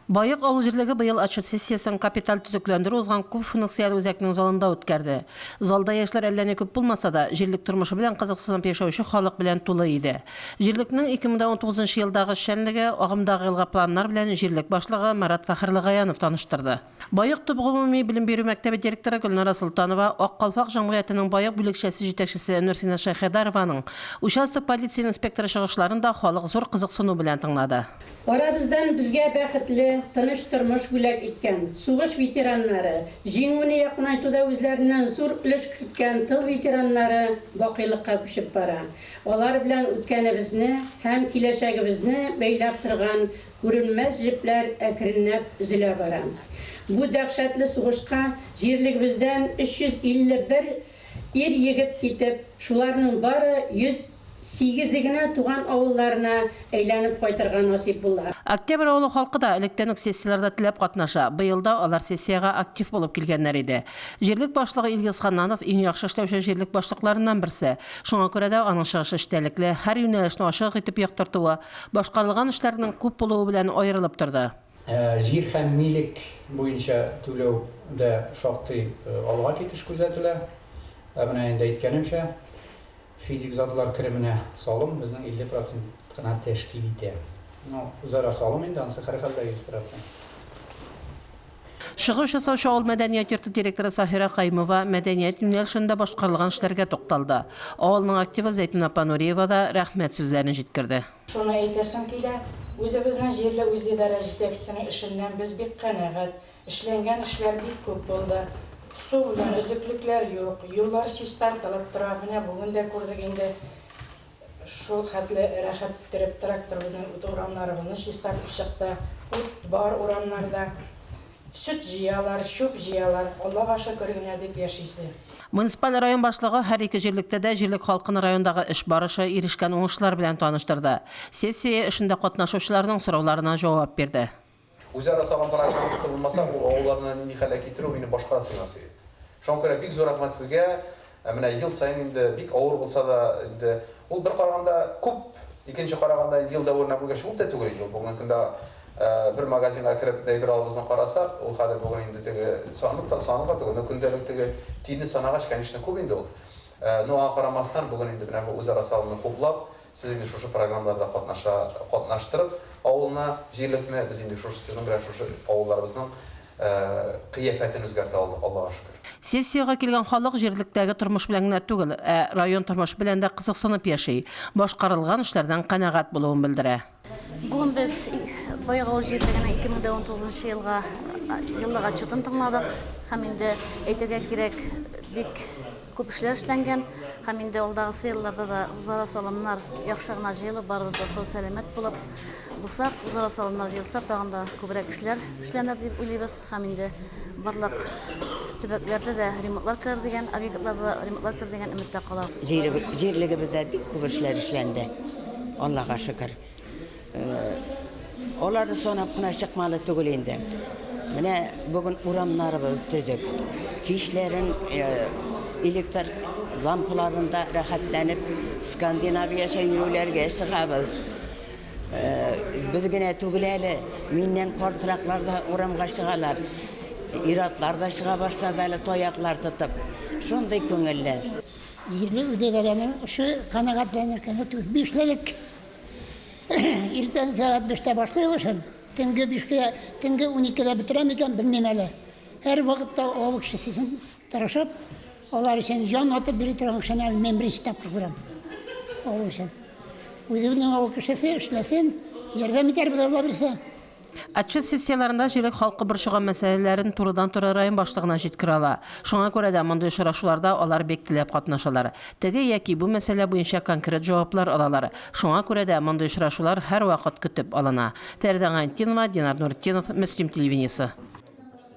Баек авыл җирлеге быел отчет сессиясен капиталь төзекләндерү узган күп функцияле үзәкнең залында үткәрде. Залда яшьләр әллә ни күп булмаса да, җирлек тормышы белән кызыксынып яшәүче халык белән тулы иде. Җирлекнең 2019 елдагы эшчәнлеге, агымдагы елга планнар белән җирлек башлыгы Марат Фәхерлегаянов таныштырды. Баек төп гомуми белем бирү мәктәбе директоры Гөлнара Солтанова, Ак калфак җәмгыятенең Баек бүлекчәсе җитәкчесе Нурсинә Шәйхәдарованың, участок полиция инспекторы чыгышларын да халык зур кызыксыну белән тыңлады. Арабыздан безгә бәхетле, тыныч тормыш бүләк иткән сугыш ветераннары, Җиңүне якынайтуда үзләреннән зур өлеш керткән тыл ветераннары бакыйлыкка күчеп бара. Алар белән үткәнебезне һәм киләчәгебезне бәйләп торган күренмәс җепләр әкренләп өзелә бара. Бу дәһшәтле сугышка җирлегебездән 351 ир-егет китеп, шуларның бары 108 е генә туган авылларына әйләнеп кайтырга насыйп була. Октябрь авылы халкы да электән үк сессияләрдә теләп катнаша, быел да алар сессиягә актив булып килгәннәр иде. Җирлек башлыгы Илгиз Ханнанов иң яхшы эшләүче җирлек башлыкларыннан берсе. Шуңа күрә дә аның чыгышы эчтәлекле, һәр юнәлешне ачык итеп яктыртуы, башкарылган эшләрнең күп булуы белән аерылып торды. Җир һәм милек буенча түләүдә шактый алга китеш күзәтелә. Ә менә инде әйткәнемчә, физик затлар кеременә салым безнең 50 процент кына тәшкил итә. Ну, үзара салым инде анысы һәрхәлдә 100 процент. Чыгыш ясаучы авыл мәдәният йорты директоры Саһира Каюмова мәдәният юнәлешендә башкарылган эшләргә тукталды. Авылның активы Зәйтүнә апа Нуриева да рәхмәт сүзләрен җиткерде. Шуны әйтәсем килә, үзебезнең җирле үзидарә җитәкчесенең эшеннән без бик канәгать. Эшләнгән эшләр бик күп булды. Су белән өзеклекләр юк, юллар чистартылып тора, менә бүген дә күрдек инде. Шул хәтле рәхәт иттереп трактор безнең урамнарыбызны чистартып чыкты. Ут бар урамнарда. Сөт җыялар, чүп җыялар. Аллага шөкер генә дип яшисе. Муниципаль район башлыгы һәр ике җирлектә дә җирлек халкын райондагы эш барышы, ирешкән уңышлар белән таныштырды. Сессия эшендә катнашучыларның сорауларына җавап бирде. Үзара салым программасы булмаса, ул авылларны нинди хәлгә китерү минем башка да сыймас иде. Шуңа күрә бик зур рәхмәт сезгә. Ә менә ел саен инде бик авыр булса да, инде ул бер караганда күп, икенче караганда инде ел дәверенә бүлгәч күп тә түгел инде ул. Бүгенге көндә бер магазинга кереп әйбер алыбызны карасак, ул хәзер бүген инде теге санлык та, санлык та түгел, но көндәлек теге тиенне санагач, конечно, күп инде ул. Но аңа карамастан, бүген инде менә бу үзара салымны хуплап, Сез инде шушы программаларда катнаша, катнаштырып авылны, җирлекне, без инде шушы сезнең белән шушы авылларыбызның кыяфәтен үзгәртә алдык, Аллага шөкер. Сессиягә килгән халык җирлектәге тормыш белән генә түгел, ә район тормышы белән дә кызыксынып яши, башкарылган эшләрдән канәгать булуын белдерә. Бүген без Баек авыл җирлегенең 2019 елга еллык отчетын тыңладык һәм инде әйтергә кирәк, бик күп эшләр эшләнгән һәм инде алдагысы елларда да үзара салымнар яхшы гына җыелып, барыбыз да сау-сәламәт булып булсак, үзара салымнар җыелса, тагын да күбрәк эшләр эшләнер дип уйлыйбыз һәм инде барлык төбәкләрдә дә ремонтлар керер дигән, объектларда да ремонтлар керер дигән өметтә калабыз. Җирлегебездә бик күп эшләр эшләнде. Аллага шөкер. Аларны санап кына чыкмалы түгел инде. Менә бүген урамнарыбыз төзек. Кичләрен электр лампаларында рәхәтләнеп Скандинавиячә йөрүләргә чыгабыз. Без генә түгел әле, миннән картраклар да урамга чыгалар. Ир-атлар да чыга башлады әле таяклар тотып. Шундый күңелле. Җирле үзидарәнең эше канәгатьләнерлек түгел. Бишлелек. Иртән сәгать бештә башлыйбыз эшен. Төнге бишкә, төнге уникедә бетерәм икән, белмим әле. Һәрвакытта авыл кешесе өчен тырышып, алар өчен җан атып йөри торган кешене әле мин беренче тапкыр күрәм. Авыл өчен. Үзебезнең авыл кешесе эшләсен, ярдәм итәрбез, Алла бирсә. Отчет сессияләрендә җирлек халкы борчыган мәсьәләләрен турыдан-туры район башлыгына җиткерә ала. Шуңа күрә дә мондый очрашуларда алар бик теләп катнашалар. Теге яки бу мәсьәлә буенча конкрет җаваплар алалар. Шуңа күрә дә мондый очрашулар һәрвакыт көтеп алына. Фәридә Гайнтдинова, Динар Нуретдинов, Мөслим телевидениесе.